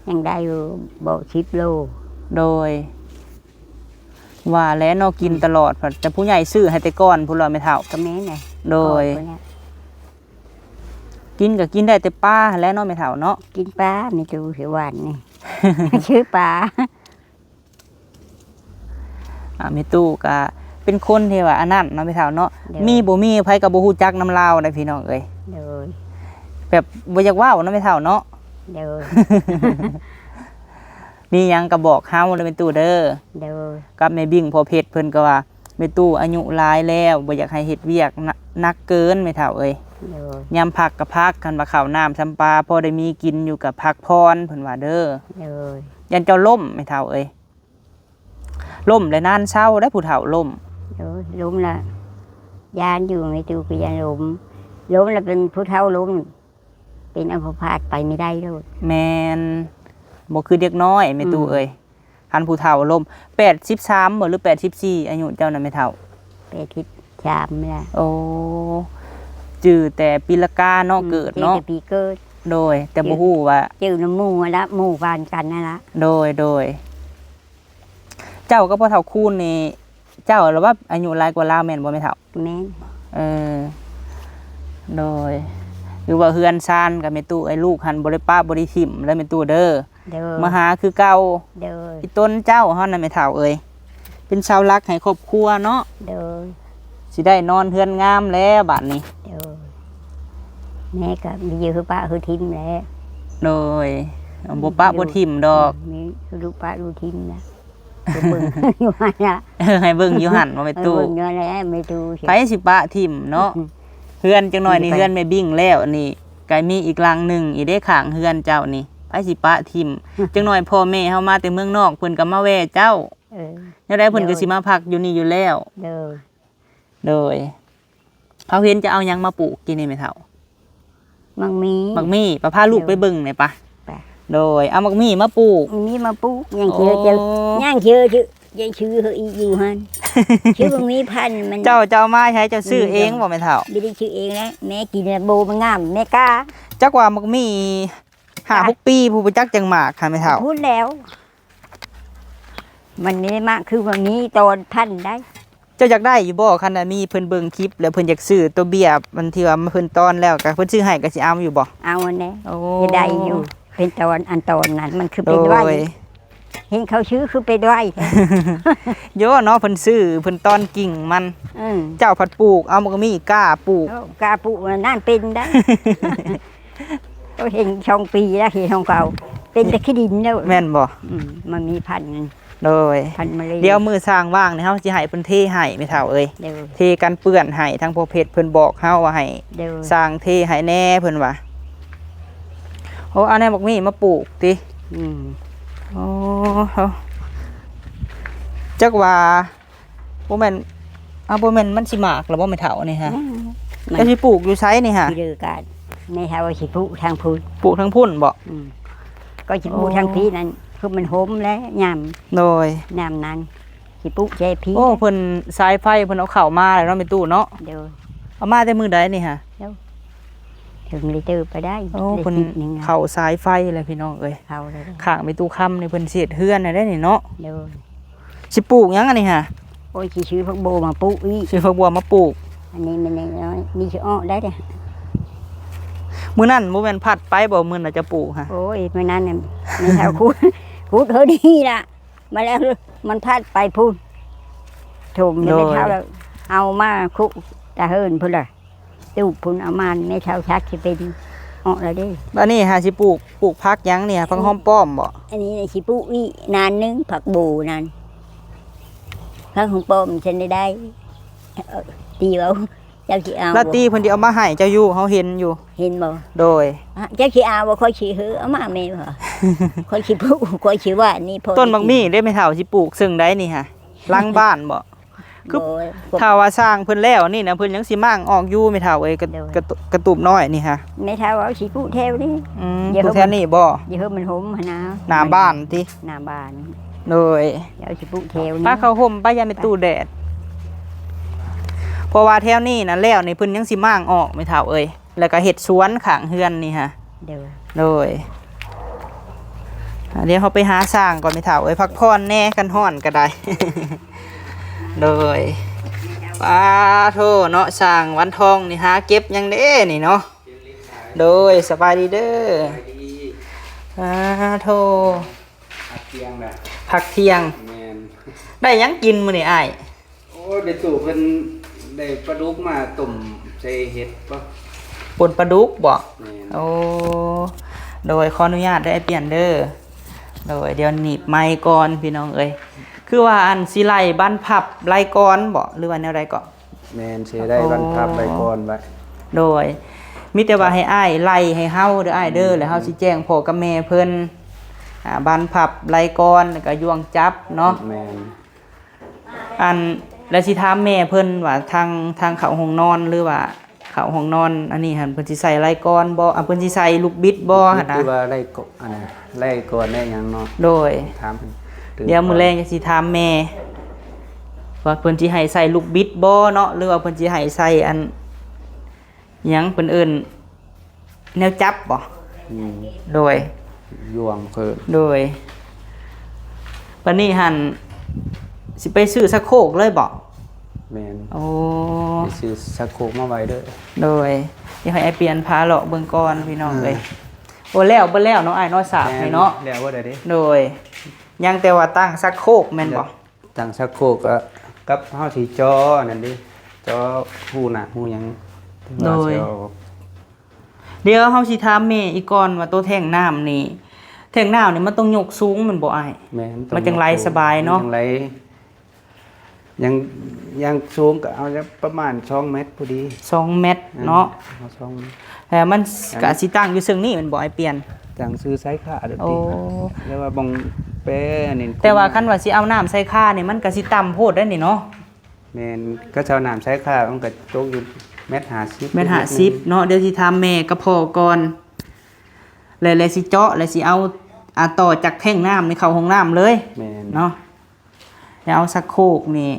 ຍັງໄດ້ຢູ່ບໍ່ ສິບໂລ. ໂດຍ ວ່າແລ້ວເນາະ ກິນ ອືມ ຕະຫຼອດ ແຕ່ຜູ້ໃຫຍ່ຊື້ໃຫ້ແຕ່ກ່ອນພຸ້ນລະແມ່ເຖົ້າ. ກະແມ່ນແຫຼະ. ໂດຍ ກິນກະກິນໄດ້ແຕ່ປາຫັ້ນແຫຼະເນາະແມ່ເຖົ້າເນາະ. ກິນປາ ແມ່ຕູ້ ເສຍຫວານນີ້ ຊື້ປາ. ອ່າ ແມ່ຕູ້ກະເປັນຄົນທີ່ວ່າອັນນັ້ນເນາະແມ່ເຖົ້າເນາະ. ໂດຍ ມີບໍ່ມີໃຜກະບໍ່ຮູ້ຈັກນຳລາວໄດ໋ພີ່ນ້ອງເອີຍ. ໂດຍ ແບບບໍ່ຢາກເວົ້າເນາະແມ່ເຖົ້າເນາະ. ໂດຍ ມີຫຍັງກະບອກເຮົາເດີແມ່ຕູ້ເດີ. ໂດຍ ກັບແມ່ບິ້ງພໍ່ເພັດ ເພິ່ນກະວ່າແມ່ຕູ້ອາຍຸຫຼາຍແລ້ວ ບໍ່ຢາກໃຫ້ເຮັດວຽກໜັກເກີນແມ່ເຖົ້າເອີຍ. ໂດຍ ຍາມພັກກະພັກ ຄັນວ່າເຂົ້ານ້ຳຊຳປາ ພໍໄດ້ມີກິນຢູ່ກະພັກຜ່ອນ ເພິ່ນວ່າເດີ. ໂດຍ ຢ້ານເຈົ້າລົ້ມແມ່ເຖົ້າເອີຍ. ລົ້ມແລ້ວນານເຊົາໄດ໋ ຜູ້ເຖົ້າລົ້ມ. ໂອ້ຍ ລົ້ມລະຢ້ານຢູ່ ແມ່ຕູ້ກະຢ້ານລົ້ມ. ລົ້ມລະເປັນຜູ້ເຖົ້າລົ້ມ ເປັນອັມພະພາດ ໄປບໍ່ໄດ້ໂລດ. ແມ່ນ ບໍ່ຄືເດັກນ້ອຍແມ່ຕູ້ເອີຍ. ອືມ ຄັນຜູ້ເຖົ້າລົ້ມ ແປດສິບສາມບໍ່ ຫຼື ແປດສິບສີ່ ອາຍຸເຈົ້ານະແມ່ເຖົ້າ? ແປດສິບສາມແລ້ວ. ໂອ້ ຈື່ແຕ່ປີລະກາເນາະ. ອືມ ເກີດເນາະ ຈື່ແຕ່ປີເກີດ. ໂດຍ ແຕ່ບໍ່ຮູ້ວ່າ ຈື່ນຳໝູ່ຫັ້ນລະ ໝູ່ບ້ານກັນຫັ້ນລະ. ໂດຍ ໂດຍ ເຈົ້າກັບພໍ່ເຖົ້າຄູນນີ້ ເຈົ້າລະວ່າອາຍຸຫຼາຍກວ່າລາວແມ່ນບໍ່ແມ່ເຖົ້າ? ແມ່ນ. ເອີ ໂດຍ ຫຼືວ່າເຮືອນຊານກະແມ່ຕູ້ເອີຍ ລູກຫັ້ນບໍ່ໄດ້ປະບໍ່ໄດ້ຖິ້ມເດີແມ່ຕູ້ເດີ. ໂດຍ ມາຫາຄືເກົ່າ. ໂດຍ ອີ່ຕົນເຈົ້າຫັ້ນນະແມ່ເຖົ້າເອີຍ ເປັນເສົາຫຼັກໃຫ້ຄອບຄົວເນາະ. ໂດຍ ຊິໄດ້ນອນເຮືອນງາມແລ້ວບາດນີ້. ໂດຍ ແມ່ກະບໍ່ຢາກປະຄືຖິ້ມແຫຼະ. ໂດຍ ບໍ່ປະບໍ່ຖິ້ມດອກ. ອືມ ມີລູກປະລູກຖິ້ມນະ ເບິ່ງຢູ່ຫັ້ນລະ. ເອີ ໃຫ້ເບິ່ງຢູ່ຫັ້ນບໍ່ແມ່ຕູ້? ເອີ ເບິ່ງຢູ່ຫັ້ນແຫຼະແມ່ຕູ້. ໃຜຊິປະຖິ້ມເນາະ. ອືມ ເຮືອນຈັກໜ້ອຍນີ້ ເຮືອນແມ່ບິ້ງແລ້ວນີ້ ກະມີອີກຫຼັງໜຶ່ງອີກເດ້ ຂ້າງເຮືອນເຈົ້ານີ້ ໃຜຊິປະຖິ້ມ? ຈັກໜ້ອຍພໍ່ແມ່ເຮົາມາແຕ່ເມືອງນອກ ເພິ່ນກະມາແວ່ເຈົ້າ. ເອີ ແນວໃດເພິ່ນກະຊິມາພັກຢູ່ນີ້ຢູ່ແລ້ວ. ໂດຍ ໂດຍ ເຮົາເຫັນຈະເອົາຫຍັງມາປູກກິນນີ້ແມ່ເຖົ້າ? ໝາກມີ້. ໝາກມີ້ ປະພາລູກໄປເບິ່ງແດ່ປະ. ໄປ ໂດຍ ເອົາໝາກມີ້ມາປູກ. ໝາກມີ້ມາປູກ ຍັງເຊື່ອເຈົ້າ ໂອ້ ຍັງເຊື່ອ ຍັງເຊື່ອເຮົາອີກຢູ່ຫັ້ນ. ຊື່ໝາກມີ້ພັນມັນ. ເຈົ້າ ເຈົ້າເອົາມາໃສ? ເຈົ້າຊື້ເອງບໍ່ແມ່ເຖົ້າ? ບໍ່ໄດ້ຊື້ເອງແຫຼະ ແມ່ກິນແລ້ວໂບມັນງາມ ແມ່ກ້າ. ຈັກວ່າໝາກມີ້ຫ້າຫົກປີ ຜູ້ບໍ່ຈັກຈັກໝາກຫາແມ່ເຖົ້າ. ພຸ້ນແລ້ວ ມັນນີ້ມາກຄືວ່າມີຕອນພັນໄດ໋. ເຈົ້າຢາກໄດ້ຢູ່ບໍ່? ຄັນວ່າມີເພິ່ນເບິ່ງຄລິບແລ້ວເພິ່ນຢາກຊື້ໂຕເບ້ຍ ມັນທີ່ວ່າເພິ່ນຕອນແລ້ວ ກະເພິ່ນຊື້ໃຫ້ກະຊິເອົາຢູ່ບໍ່? ເອົາຫັ້ນແຫຼະ. ໂອ້ ຢາກໄດ້ຢູ່ ເປັນຕອນ ອັນຕອນນັ້ນມັນຄືເປັນໄວ. ໂດຍ ເຫັນເຂົາຊື້ຄືເປັນໄວແທ້. ໂຢເນາະ ເພິ່ນຊື້ ເພິ່ນຕອນກິ່ງມັນ. ອືມ ເຈົ້າພັດປູກ ເອົາມັກມີ້ກ້າປູກ. ເອີ ກ້າປູກນັ້ນເປັນໄດ໋. ໂອ້ ເຫັນສອງປີແລ້ວ ເຫັນຂອງເຂົາເປັນແຕ່ຂີ້ດິນແລ້ວ. ແມ່ນບໍ່? ອືມ ມັນມີພັນ ໂດຍ ພັນມະເລັງ. ດຽວມື້ຊ່າງວ່າງນີ້ ເຮົາຊິໃຫ້ເພິ່ນເທໃຫ້ແມ່ເຖົ້າເອີຍ. ໂດຍ ເທກັນເປື້ອນໃຫ້ ທາງພໍ່ເພັດເພິ່ນບອກເຮົາວ່າໃຫ້ ໂດຍ ຊ່າງເທໃຫ້ແດ່ ເພິ່ນວ່າ. ໂອ້ ເອົາແນວໝາກມີ້ມາປູກຕິ. ອືມ ໂອ້ ຈັກວ່າ ບໍ່ແມ່ນ ເອົາ ບໍ່ແມ່ນມັນຊິໝາກແລ້ວບໍ່ແມ່ເຖົ້ານີ້ຫະ? ແມ່ນ ແລ້ວຊິປູກຢູ່ໃສນີ້ຫະ? ທີ່ເດີການ ແມ່ເຖົ້າຊິປູກທາງພຸ້ນ. ປູກທາງພຸ້ນບໍ່? ອືມ ກໍຊິປູກ ໂອ້ ທາງພີ້ນັ້ນ ຄືມັນຫົມແລ້ວຍາມ ໂດຍ ຍາມນັ້ນຊິປູກໃສ່ພີ້. ໂອ້ ເພິ່ນ ສາຍໄຟເພິ່ນເອົາເຂົ້າມາແລ້ວເນາະແມ່ຕູ້ເນາະ. ໂດຍ ເອົາມາແຕ່ມື້ໃດນີ້ຫະ? ໂດຍ ເຖິງໄດ້ເຕີບໄປໄດ້. ໂອ້ ເພິ່ນ ເຂົ້າສາຍໄຟແລ້ວພີ່ນ້ອງເອີຍ. ເຂົ້າແລ້ວ ຂ້າງແມ່ຕູ້ຄຳນີ້ເພິ່ນຊິເຮັດເຮືອນແລ້ວເດ້ນີ້ເນາະ. ໂດຍ ຊິປູກຫຍັງອັນນີ້ຫະ? ໂອ້ຍ ຊິຊື້ຜັກໂບມາປູກອີກ. ຊື້ຜັກບົວມາປູກ. ອັນນີ້ມັນນ້ອຍໆ ນີ້ຊິອອກໄດ້ເດ້. ມື້ນັ້ນບໍ່ແມ່ນພັດໄປບໍ່ ມື້ນັ້ນຈະປູກຫະ? ໂອ້ຍ ມື້ນັ້ນນະ ແມ່ເຖົ້າຄູນ ຂຸດເຮີນີ້ລະ ມາແລ້ວມັນພັດໄປພຸ້ນ ຖົມແລ້ວ ໂດຍ ແມ່ເຖົ້າເອົາມາຄຸຕາເຮີນພຸ້ນລະ ຕູບພຸ້ນ ເອົາມາແມ່ເຖົ້າຊັກຊິເປັນອອກແລ້ວເດ້. ບາດນີ້ຫາຊິປູກ ປູກຜັກຫຍັງນີ້ ຜັກຫອມປ້ອມບໍ? ອັນນີ້ຊິປູກອີກນານໜຶ່ງ ຜັກໂບນັ້ນ ຜັກຫອມປ້ອມຊັ້ນໄດ້ ເອີ ຕີເວົ້າ ຈັກຊິເອົາ ລາຕີເພິ່ນຊິເອົາມາໃຫ້ເຈົ້າຢູ່ ເຮົາເຫັນຢູ່ ເຫັນບໍ່? ໂດຍ ອະ ຈັກຊິເອົາບໍ່? ຂ້ອຍຊິເຮີເອົາມາແມ່ວ່າ ຂ້ອຍຊິປູກ ຂ້ອຍຊິຫວ່ານນີ້ພໍ ຕົ້ນໝາກມີ້ເດ້ແມ່ເຖົ້າ ຊິປູກເຊິ່ງໃດນີ້ຫະ? ຫຼັງບ້ານບໍ? ຄື ບໍ່ ຖ້າວ່າສ້າງເພິ່ນແລ້ວນີ້ນະ ເພິ່ນຍັງຊິມ້າງອອກຢູ່ແມ່ເຖົ້າເອີຍ ກະ ໂດຍ ກະຕຸ ກະຕູບນ້ອຍນີ້ຫະ ແມ່ເຖົ້າເອົາຊິປູກແຖວນີ້ ອືມ ປູກແຖວນີ້ບໍ? ຢ່າເຮີມັນຫົມຫັ້ນນະ ໜ້າບ້ານຕິ? ໜ້າບ້ານ ໂດຍ ເອົາຊິປູກແຖວນີ້ ພາເຂົ້າຮົ່ມໄປ ຢ້ານແມ່ຕູ້ແດດ ເພາະວ່າແຖວນີ້ນະແລ້ວນີ້ເພິ່ນຍັງຊິມ້າງອອກແມ່ເຖົ້າເອີຍ ແລ້ວກະເຮັດສວນຂ້າງເຮືອນນີ້ຫະ ໂດຍ ໂດຍ ອາ ດຽວເຮົາໄປຫາສ້າງກ່ອນແມ່ເຖົ້າເອີຍ ພັກຜ່ອນແດ່ ຄັນຮ້ອນກະໄດ້ ໂດຍ ປາໂທເນາະ ສ້າງວັນທອງນີ້ຫາເກັບຫຍັງເດ້ນີ້ເນາະ ໂດຍ ສະບາຍດີເດີ ສະບາຍດີ ປາໂທ ພັກທ່ຽງນະ ພັກທ່ຽງ ແມ່ນ ໄດ້ຫຍັງກິນມື້ນີ້ອ້າຍ? ໂອ້ຍ ໄປຕູ້ເພິ່ນໄດ້ປາດຸກມາຕົ້ມໃສ່ເຫັດບໍ? ປົ່ນປາດຸກບໍ? ແມ່ນ ໂອ້ ໂດຍ ຂໍອະນຸຍາດເດີອ້າຍປ່ຽນເດີ ໂດຍ ດຽວໜີບໄມກ່ອນພີ່ນ້ອງເອີຍ ຄືວ່າອັນຊິໄລ່ບັນພັບໄລ່ກ່ອນບໍ ຫຼືວ່າແນວໃດເກາະ? ແມ່ນ ຊິໄດ້ບັນພັບໄວ້ກ່ອນໄວ້ ໂດຍ ມີແຕ່ວ່າໃຫ້ອ້າຍໄລ່ໃຫ້ເຮົາເດີອ້າຍເດີ ອືມ ແລ້ວເຮົາຊິແຈ້ງພໍ່ກັບແມ່ເພິ່ນ ອາ ບັນພັບໄລ່ກ່ອນ ແລ້ວກະຢ່ວງຈັບເນາະ ແມ່ນ ອັນ ແລ້ວຊິຖາມແມ່ເພິ່ນວ່າທາງ ທາງເຂົ້າຫ້ອງນອນ ຫຼືວ່າເຂົ້າຫ້ອງນອນອັນນີ້ຫັ້ນ ເພິ່ນຊິໃສ່ໄລ່ກ່ອນບໍ່ ອາ ເພິ່ນຊິໃສ່ລູກບິດບໍ່ຫັ້ນນະ ຄືວ່າໄລ່ ອັນນັ້ນ ໄລ່ກ່ອນໄດ້ຫຍັງເນາະ ໂດຍ ຖາມເພິ່ນ ດຽວມື້ແລງຈັ່ງຊິຖາມແມ່ ວ່າເພິ່ນຊິໃຫ້ໃສ່ລູກບິດບໍ່ເນາະ ຫຼືວ່າເພິ່ນຊິໃຫ້ໃສ່ອັນຫຍັງເພິ່ນເອີ້ນ ແນວຈັບບໍ່? ອືມ ໂດຍ ຢ່ວງເພິ່ນ ໂດຍ ບາດນີ້ຫັ້ນ ຊິໄປຊື້ຊັກໂຄກເລີຍບໍ່? ແມ່ນ ໂອ້ ໄປຊື້ຊັກໂຄກມາໄວ້ເດີ ໂດຍ ດຽວໃຫ້ອ້າຍປ່ຽນພາເລາະເບິ່ງກ່ອນພີ່ນ້ອງເອີຍ ອືມ ໂອ້ ແລ້ວເບິດແລ້ວເນາະອ້າຍເນາະ ສາບ ແມ່ນ ໃຫ້ເນາະ ແລ້ວເບິດແລ້ວເດ້ ໂດຍ ຍັງແຕ່ວ່າຕັ້ງຊັກໂຄກແມ່ນບໍ່? ຕັ້ງຊັກໂຄກ ເອີ ກັບເຮົາຊິເຈາະອັນນັ້ນເດ້ ເຈາະຮູໜ້າຮູຫຍັງ ໂດຍ ວ່າຊິເອົາ ດຽວເຮົາຊິຖາມແມ່ອີກກ່ອນວ່າໂຕແທ້ງນ້ຳນີ້ ແທ້ງນ້ຳນີ້ມັນຕ້ອງຍົກສູງແມ່ນບໍ່ອ້າຍ? ແມ່ນ ມັນຈັ່ງໄຫຼສະບາຍເນາະ ມັນຈັ່ງໄຫຼ ຍັງ ຍັງສູງກໍເອົາປະມານສອງແມັດພໍດີ ສອງແມັດເນາະ ເອົາສອງແມັດ ແລ້ວມັນກະຊິຕັ້ງຢູ່ເຊິ່ງນີ້ແມ່ນບໍ່ອ້າຍປ່ຽນ? ຕັ້ງຊື່ຊາຍຄາດ ໂອ້ ແລ້ວວ່າບ່ອງແປນີ້ ແຕ່ວ່າຄັນວ່າຊິເອົານ້ຳຊາຍຄານີ້ ມັນກະຊິຕ່ຳໂພດໄດ໋ນີ້ເນາະ ແມ່ນ ຄັນເອົານ້ຳຊາຍຄາມັນກະຕົກຢູ່ແມັດຫ້າສິບ ແມັດຫ້າສິບເນາະ ດຽວຊິຖາມແມ່ກັບພໍ່ກ່ອນ ແລ້ວ ແລ້ວຊິເຈາະ ແລ້ວຊິເອົາ ອາ ຕໍ່ຈາກແທ້ງນ້ຳນີ້ເຂົ້າຫ້ອງນ້ຳເລີຍ ແມ່ນ ເນາະ ແລ້ວເອົາຊັກໂຄກນີ້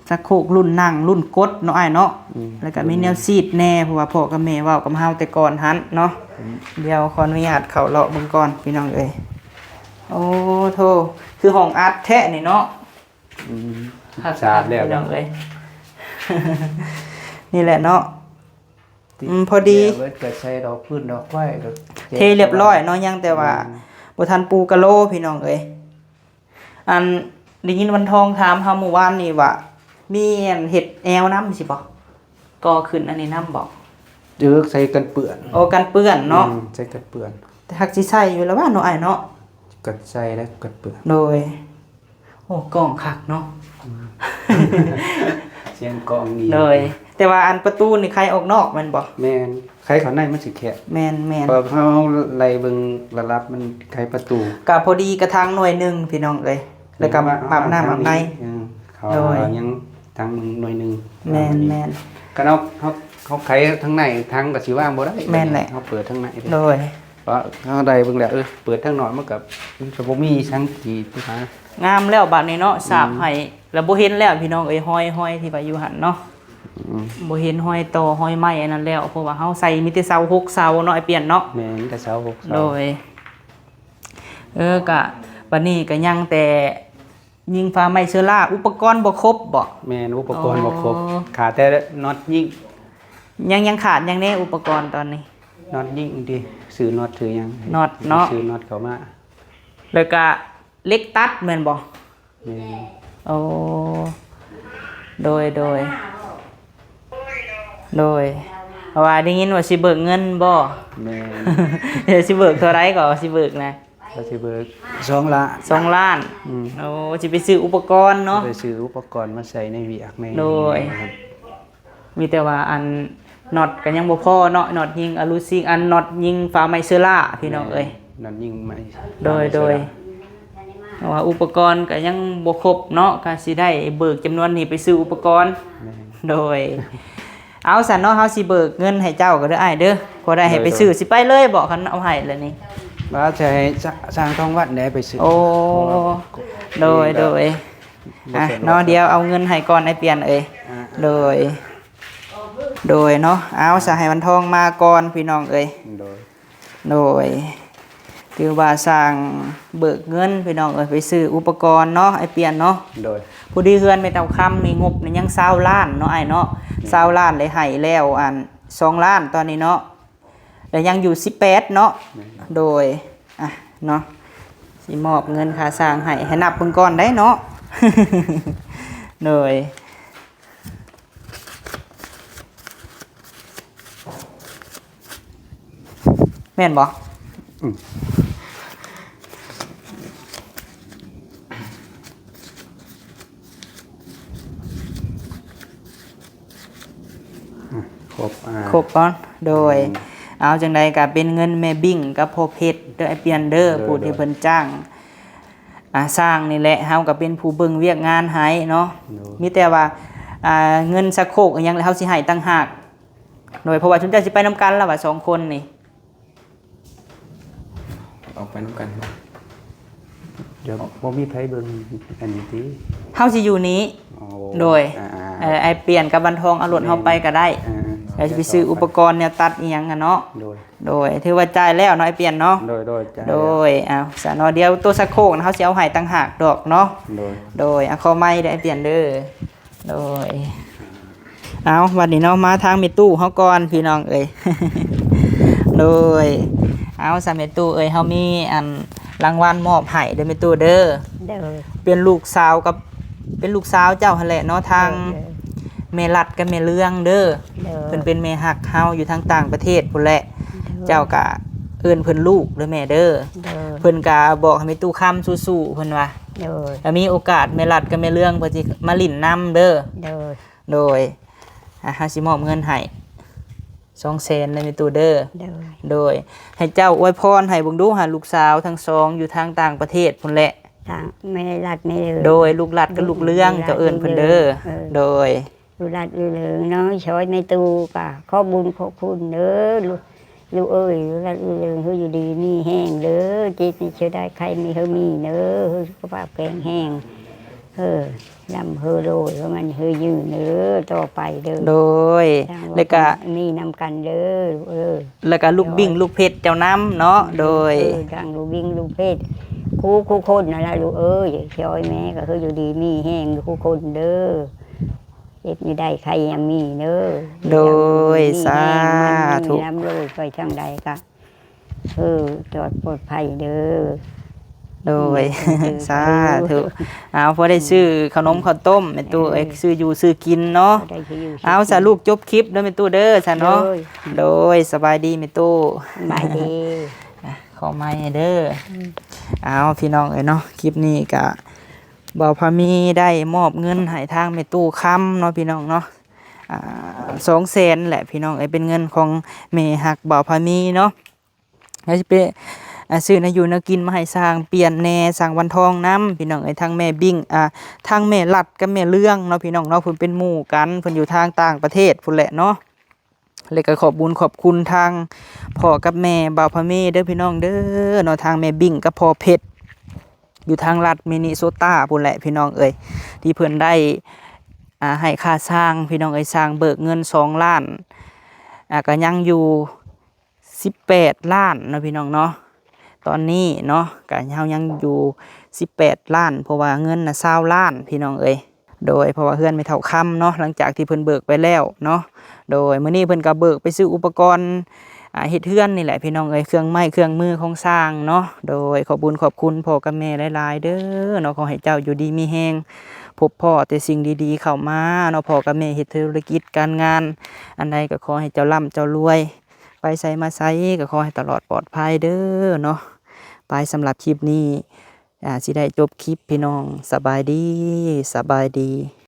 ຊັກໂຄກລຸ້ນນັ່ງລຸ້ນກົດເນາະອ້າຍເນາະ ອືມ ແລ້ວກະມີແນວຊີດແດ່ ເພາະວ່າພໍ່ກັບແມ່ເວົ້າກັບເຮົາແຕ່ກ່ອນຫັ້ນເນາະ ອືມ ດຽວຂໍອະນຸຍາດເຂົ້າເລາະເບິ່ງກ່ອນພີ່ນ້ອງເອີຍ ໂອ້ໂທ້ ຄືຫ້ອງອັດແທ້ນີ້ເນາະ ອືມ ຄັກ ສາດແລ້ວ ພີ່ນ້ອງເອີຍ ນີ້ແຫຼະເນາະ ອືມ ພໍດີ ເບິດກໍໃສ່ດອກຟືນດອກໄຟກໍເທຮຽບຮ້ອຍເນາະ ຍັງແຕ່ວ່າ ອືມ ບໍ່ທັນປູກະໂລພີ່ນ້ອງເອີຍ ອັນ ໄດ້ຍິນວັນທອງຖາມເຮົາມື້ວານນີ້ວ່າ ມີອັນເຮັດແອວນຳຊິບໍ່? ກໍ່ຂຶ້ນອັນນີ້ນຳບໍ່? ເອີ ໃສ່ກັນເປື້ອນ ໂອ້ ກັນເປື້ອນເນາະ ອືມ ໃສ່ກັນເປື້ອນ ແຕ່ຫາກຊິໃສ່ຢູ່ລະວ່າເນາະອ້າຍເນາະ ກັນໃສ່ແລ້ວກັນເປື້ອນ ໂດຍ ໂອ້ ກ້ອງຄັກເນາະ ອືມ ສຽງກ້ອງດີ ໂດຍ ແຕ່ວ່າອັນປະຕູນີ້ໄຂອອກນອກແມ່ນບໍ່? ແມ່ນ ໄຂເຂົ້າໃນມັນຊິແຄບ ແມ່ນໆ ເພາະເຮົາໄລ່ເບິ່ງລະດັບມັນໄຂປະຕູ ກະພໍດີກະຖາງໜ່ວຍໜຶ່ງພີ່ນ້ອງເອີຍ ແລ້ວກະອາບນ້ຳອາບໃນ ເອີ ເຂົາ ໂດຍ ຍັງທາງໜ່ວຍໜຶ່ງ ແມ່ນໆ ຄັນເຮົາ ເຮົາ ເຮົາໄຂທາງໃນ ທາງກະຊິວາງບໍ່ໄດ້ ແມ່ນແຫຼະ ເຮົາເປີດທາງໃນ ໂດຍ ເພາະເຮົາໄດ້ເບິ່ງແລ້ວ ເອີ ເປີດທາງນອກມັນກະ ມັນກະບໍ່ມີສັງກີ ງາມແລ້ວບາດນີ້ເນາະ ສາບໃຫ້ ແລ້ວບໍ່ເຫັນແລ້ວພີ່ນ້ອງເອີຍ ຮອຍ ຮອຍທີ່ວ່າຢູ່ຫັ້ນເນາະ ອືມ ບໍ່ເຫັນຮອຍຕໍ່ຮອຍໄມ້ອັນນັ້ນແລ້ວ ເພາະວ່າເຮົາໃສ່ມີແຕ່ເສົາຫົກເສົາເນາະ ອ້າຍປ່ຽນເນາະ ແມ່ນ ມີແຕ່ເສົາຫົກເສົາ ໂດຍ ເອີ ກະ ບາດນີ້ກະຍັງແຕ່ຍິງຝາໄມ້ເຊື້ອລາ ອຸປະກອນບໍ່ຄົບບໍ? ແມ່ນ ອຸປະກອນບໍ່ຄົບ ອໍ ຂາດແຕ່ນັອດຍິງ ຍັງ ຍັງຂາດຫຍັງແດ່ອຸປະກອນຕອນນີ້? ນັອດຍິງຕິ ຊື້ນັອດຊື້ຫຍັງ ນັອດເນາະ ຊື້ນັອດເຂົ້າມາ ແລ້ວກະເຫຼັກຕັດແມ່ນບໍ່? ແມ່ນ. ໂອ້ ໂດຍ ໂດຍ ໂດຍ ເພາະວ່າໄດ້ຍິນວ່າຊິເບີກເງິນບໍ່? ແມ່ນ. ຊິເບີກເທົ່າໃດກໍຊິເບີກນະ? ວ່າຊິເບີກສອງລ້ານ. ສອງລ້ານ. ອືມ. ໂອ້ ຊິໄປຊື້ອຸປະກອນເນາະ? ໄປຊື້ອຸປະກອນມາໃສ່ໃນວຽກໃນ. ໂດຍ. ມີແຕ່ວ່າອັນນັອດກໍຍັງບໍ່ພໍເນາະ, ນັອດຍິງອາລູຊິງ ອັນນັອດຍິງຝາໄມ້ເຊື້ອລາ ພີ່ນ້ອງເອີຍ. ແມ່ນ, ນັອດຍິງໄມ້ ໂດຍ ໂດຍ ເພາະວ່າອຸປະກອນກໍຍັງບໍ່ຄົບເນາະ, ກໍຊິໄດ້ເບີກຈຳນວນນີ້ໄປຊື້ອຸປະກອນ. ແມ່ນ. ໂດຍ. ເອົາ ຊັ້ນເນາະ, ເຮົາຊິເບີກເງິນໃຫ້ເຈົ້າກໍເດີອ້າຍເດີ, ພໍໄດ້ໃຫ້ໄປຊື້. ໂດຍ ໂດຍ. ຊິໄປເລີຍບໍ? ຄັນເອົາໃຫ້ແລ້ວນີ້ ວ່າຈະໃຫ້ ຊ- ຊ່າງທອງວັດແດ່ໄປຊື້. ໂອ້ ໂດຍ ໂດຍ. ອ່ະ ເນາະ, ດຽວເອົາເງິນໃຫ້ກ່ອນ ອ້າຍປ່ຽນເອີຍ. ອ່າ ໂດຍ ໂດຍເນາະ. ເອົາ ສະ ໃຫ້ວັນທອງມາກ່ອນ ພີ່ນ້ອງເອີຍ. ໂດຍ ໂດຍ. ຖືວ່າຊ່າງເບີກເງິນ ພີ່ນ້ອງເອີຍ, ໄປຊື້ອຸປະກອນເນາະ ອ້າຍປ່ຽນເນາະ. ໂດຍ. ພໍດີເຮືອນແມ່ເຖົ້າຄຳນີ້ ງົບນີ້ຍັງຊາວລ້ານເນາະ ອ້າຍເນາະ. ແມ່ນ. ຊາວລ້ານ ໄດ້ໃຫ້ແລ້ວອັນສອງລ້ານຕອນນີ້ເນາະ. ແລ້ວຍັງຢູ່ສິບແປດເນາະ. ແມ່ນ. ໂດຍ. ອ່ະ ເນາະ, ຊິມອບເງິນຄ່າສ້າງໃຫ້, ໃຫ້ນັບເບິ່ງກ່ອນໄດ໋ເນາະ. ໂດຍ. ແມ່ນບໍ່? ອືມ. ອືມ ຄົບ ອ່າ ຄົບເນາະ. ໂດຍ. ອືມ. ເອົາ ຈັ່ງໃດກໍເປັນເງິນແມ່ບິ້ງກັບພໍ່ເພັດເດີ ອ້າຍປ່ຽນເດີ. ໂດຍ ຜູ້ທີ່ ໂດຍ ເພິ່ນຈ້າງ ອ່າ ຊ່າງນີ້ແຫຼະ, ເຮົາກໍເປັນຜູ້ເບິ່ງວຽກງານໃຫ້ເນາະ. ໂດຍ. ມີແຕ່ວ່າ ອ່າ ເງິນຊັກໂຄກອີ່ຫຍັງ ແລ້ວເຮົາຊິໃຫ້ຕ່າງຫາກ. ໂດຍ. ເພາະວ່າຊຸມເຈົ້າຊິໄປນຳກັນລະວ່າ ສອງຄົນນີ້. ອອກໄປນຳກັນ. ດຽວບໍ່ມີໃຜເບິ່ງອັນນີ້ຕິ? ເຮົາຊິຢູ່ນີ້. ໂອ້ ໂດຍ. ອ່າໆ ເອີ ອ້າຍປ່ຽນກັບວັນທອງເອົາລົດເຮົາໄປກໍໄດ້. ແມ່ນ. ອ່າໆ ແລ້ວຊິໄປຊື້ອຸປະກອນແນວຕັດອີ່ຫຍັງຫັ້ນເນາະ. ໂດຍ ໂດຍ. ຖືວ່າຈ່າຍແລ້ວເນາະ ອ້າຍປ່ຽນເນາະ. ໂດຍ ໂດຍ ຈ່າຍແລ້ວ. ໂດຍ. ເອົາ ຊັ້ນເນາະ, ດຽວໂຕຊັກໂຄກນະ ເຮົາຊິເອົາໃຫ້ຕ່າງຫາກດອກເນາະ. ໂດຍ ໂດຍ. ເອົາ ຂໍໃໝ່ເດີ ອ້າຍປ່ຽນເດີ. ໂດຍ. ເອົາ ບັດນີ້ເນາະ ມາທາງແມ່ຕູ້ເຮົາກ່ອນ ພີ່ນ້ອງເອີຍ. ໂດຍ. ເອົາ ຊັ້ນແມ່ຕູ້ເອີຍ, ເຮົາມີອັນລາງວັນມອບໃຫ້ເດີແມ່ຕູ້ເດີ. ໂດຍ. ເປັນລູກສາວກັບ ເປັນລູກສາວເຈົ້າຫັ້ນແຫຼະເນາະ, ທາງ ໂດຍ ໂດຍ ແມ່ລັດກັບແມ່ເລື່ອງເດີ. ໂດຍ. ເພິ່ນເປັນແມ່ຮັກເຮົາຢູ່ທາງຕ່າງປະເທດພຸ້ນແຫຼະ. ໂດຍ. ເຈົ້າກະເອີ້ນເພິ່ນລູກເດີແມ່ເດີ. ໂດຍ. ເພິ່ນກະບອກໃຫ້ແມ່ຕູ້ຄຳສູ້ໆ ເພິ່ນວ່າ. ໂດຍ. ຖ້າມີໂອກາດແມ່ລັດກັບແມ່ເລື່ອງເພິ່ນຊິມາຫຼິ້ນນຳເດີ. ໂດຍ. ໂດຍ. ອ່ະ ເຮົາຊິມອບເງິນໃຫ້ສອງແສນເດີແມ່ຕູ້ເດີ. ໂດຍ. ໂດຍ. ໃຫ້ເຈົ້າອວຍພອນໃຫ້ເບິ່ງດູຫາລູກສາວທັງສອງຢູ່ທາງຕ່າງປະເທດພຸ້ນແຫຼະ. ທາງແມ່ລັດແມ່ເລີງ. ໂດຍ. ລູກລັດກັບລູກເລື່ອງ ລູກລັດ ເຈົ້າເອີ້ນເພິ່ນເດີ. ລູກເລີງ ເອີ ໂດຍ. ລູກລັດລູກເລີງ ນ້ອງຊອຍແມ່ຕູ້ກະຂໍບຸນຂອບຄຸນເດີ ລູກ ລູກເອີຍ. ລູກລັດລູກເລີງ ເຮີຢູ່ດີມີແຮງເດີ, ເຈັບນີ້ເສຍດາຍ ໄຂ້ມີເຮີມີເດີ, ເຮີສຸຂະພາບແຂງແຮງ ເຮີ ລ່ຳເຮີລວຍ ວ່າມັນເຮີຍືນເດີ ຕໍ່ໄປເດີ. ໂດຍ. ແລ້ວກະມີນຳກັນເດີ ເອີ ແລ້ວກະລູກບິ້ງລູກເພັດເຈົ້ານຳເນາະ. ໂດຍ. ເອີ ທັງລູກບິ້ງລູກເພັດ ຄູ່ ຄູ່ຄົນນັ້ນລະລູກເອີຍ. ຊອຍແມ່ກະເຮີຢູ່ດີມີແຮງ ຄູ່ຄົນເດີ, ເຈັບນີ້ໄດ້ ໄຂ້ຍັງມີເດີ. ໂດຍ. ມີແຮງ ສາທຸ. ມີແຮງ ລ່ຳລວຍ ໄປທາງໃດກະ ເອີ ຈອດປອດໄພເດີ. ໂດຍ. ອືມ ສາທຸ. ເອົາ ພໍໄດ້ ອືມ ຊື້ເຂົ້າໜົມເຂົ້າຕົ້ມ ແມ່ຕູ້ເອີຍ ເອີ ຊື້ຢູ່ຊື້ກິນເນາະ. ພໍໄດ້ຊື້ຢູ່ຊື້ກິນ. ເອົາ ສາລູກ ຈົບຄລິບເດີແມ່ຕູ້ເດີ ຊັ້ນເນາະ. ໂດຍ. ໂດຍ. ສະບາຍດີແມ່ຕູ້. ສະບາຍດີ. ອ່ະ ຂໍໃໝ່ເດີ. ອືມ. ເອົາ ພີ່ນ້ອງເອີຍເນາະ, ຄລິບນີ້ກະ ບ່າວພາມີໄດ້ມອບເງິນໃຫ້ທາງແມ່ຕູ້ຄຳເນາະ ພີ່ນ້ອງເນາະ. ອ່າ ສອງແສນແຫຼະ ພີ່ນ້ອງເອີຍ, ເປັນເງິນຂອງແມ່ຮັກບ່າວພາມີເນາະ. ແລ້ວຊິໄປ ອ່າ ຊື້ແນວຢູ່ແນວກິນມາໃຫ້ຊ່າງປ່ຽນແດ່ ຊ່າງວັນທອງນຳ ພີ່ນ້ອງເອີຍ. ທັງແມ່ບິ້ງ ອ່າ ທັງແມ່ລັດກັບແມ່ເລື່ອງເນາະ ພີ່ນ້ອງເນາະ, ເພິ່ນເປັນໝູ່ກັນ ເພິ່ນຢູ່ທາງຕ່າງປະເທດພຸ້ນແຫຼະເນາະ. ແລ້ວກໍຂອບບຸນຂອບຄຸນທາງພໍ່ກັບແມ່ບ່າວພາມີເດີ ພີ່ນ້ອງເດີເນາະ, ທາງແມ່ບິ້ງກັບພໍ່ເພັດ ຢູ່ທາງລັດມິນິໂຊຕາພຸ້ນແຫຼະ ພີ່ນ້ອງເອີຍ, ທີ່ເພິ່ນໄດ້ ອ່າ ໃຫ້ຄ່າຊ່າງ ພີ່ນ້ອງເອີຍ, ຊ່າງເບີກເງິນສອງລ້ານ ອ່າ ກໍຍັງຢູ່ສິບແປດລ້ານເນາະ ພີ່ນ້ອງເນາະ. ຕອນນີ້ເນາະ ກະເຮົາຍັງຢູ່ສິບແປດລ້ານ ເພາະວ່າເງິນນະຊາວລ້ານ ພີ່ນ້ອງເອີຍ. ໂດຍ ເພາະວ່າເຮືອນແມ່ເຖົ້າຄຳເນາະ ຫຼັງຈາກທີ່ເພິ່ນເບີກໄປແລ້ວເນາະ. ໂດຍ ມື້ນີ້ເພິ່ນກໍເບີກໄປຊື້ອຸປະກອນ ອ່າ ເຮັດເຮືອນນີ້ແຫຼະພີ່ນ້ອງເອີຍ ເຄື່ອງໄມ້ເຄື່ອງມືຂອງຊ່າງເນາະ. ໂດຍ ຂອບບຸນຂອບຄຸນພໍ່ກັບແມ່ຫຼາຍໆເດີເນາະ ຂໍໃຫ້ເຈົ້າຢູ່ດີມີແຮງ ພົບພໍ້ແຕ່ສິ່ງດີໆເຂົ້າມາເນາະ ພໍ່ກັບແມ່ເຮັດທຸລະກິດການງານອັນໃດກໍຂໍໃຫ້ເຈົ້າລ່ຳເຈົ້າລວຍ ໄປໃສມາໃສກໍຂໍໃຫ້ຕະຫຼອດປອດໄພເດີເນາະ. ໄປ ສຳລັບຄລິບນີ້ ອ່າ ຊິໄດ້ຈົບຄລິບພີ່ນ້ອງ ສະບາຍດີ ສະບາຍດີ.